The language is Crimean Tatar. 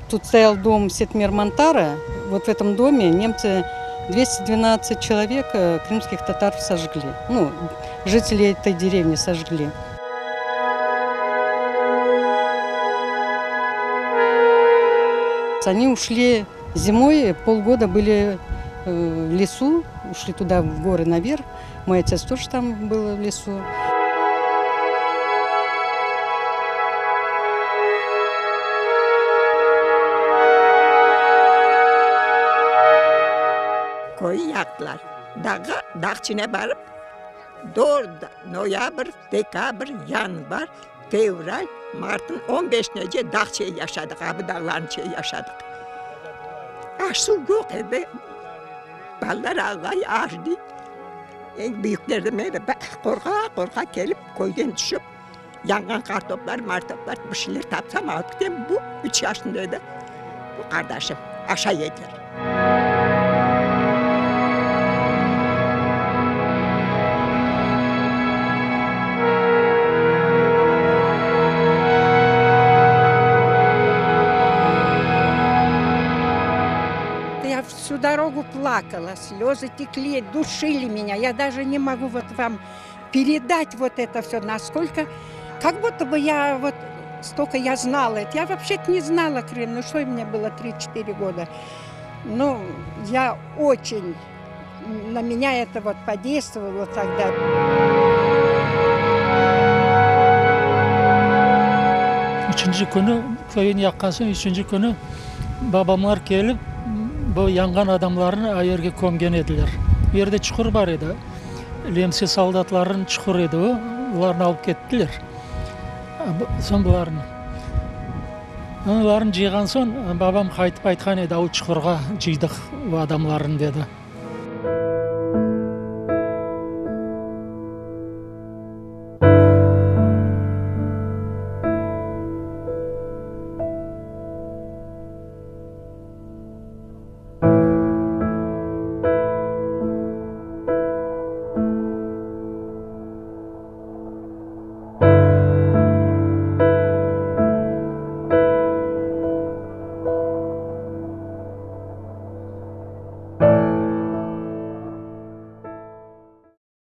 Тут стоял дом Сетмер Монтара. Вот в этом доме немцы 212 человек э, крымских татар сожгли. Ну, жители этой деревни сожгли. Они ушли зимой, полгода были э, в лесу, ушли туда в горы наверх. Мой отец тоже там был в лесу. Köyü yaqtılar. Dağğa, dağ içine barıp, doğru noyabr, dekabr, yanvar, fevral, martnıñ on beşinece dağ içinde yaşadıq, a bu dağlarnıñ içinde yaşadıq. Aş-suv yoq edi. Balalar ağlay, aş dey. Eñ büyükleri meni qorqa-qorqa kelip köyden tüşip, yanğan qartoplar, martoplar bir şeyler tapsam alıp ketem. Bu üç yaşında edi, bu qardaşım, aşay ediler. Я всю дорогу плакала, слезы текли, душили меня. Я даже не могу вот вам передать вот это все, насколько, как будто бы я вот столько я знала это. Я вообще-то не знала Крым, ну что мне было 3-4 года. Ну, я очень, на меня это вот подействовало тогда. Üçünci künü, köyni yaqqan soñ, üçünci künü babamlar kelip, bu yanğan adamlarnı o yerge kömgen ediler. O yerde çuqur bar edi, lemse soldatlarınıñ çuqurı edi o, olarnı alıp kettiler. Soñ bularnı, olarnı cıyğan soñ, babam qaytıp aytqan edi, o çuqurğa cıydıq o adamlarnı, dedi.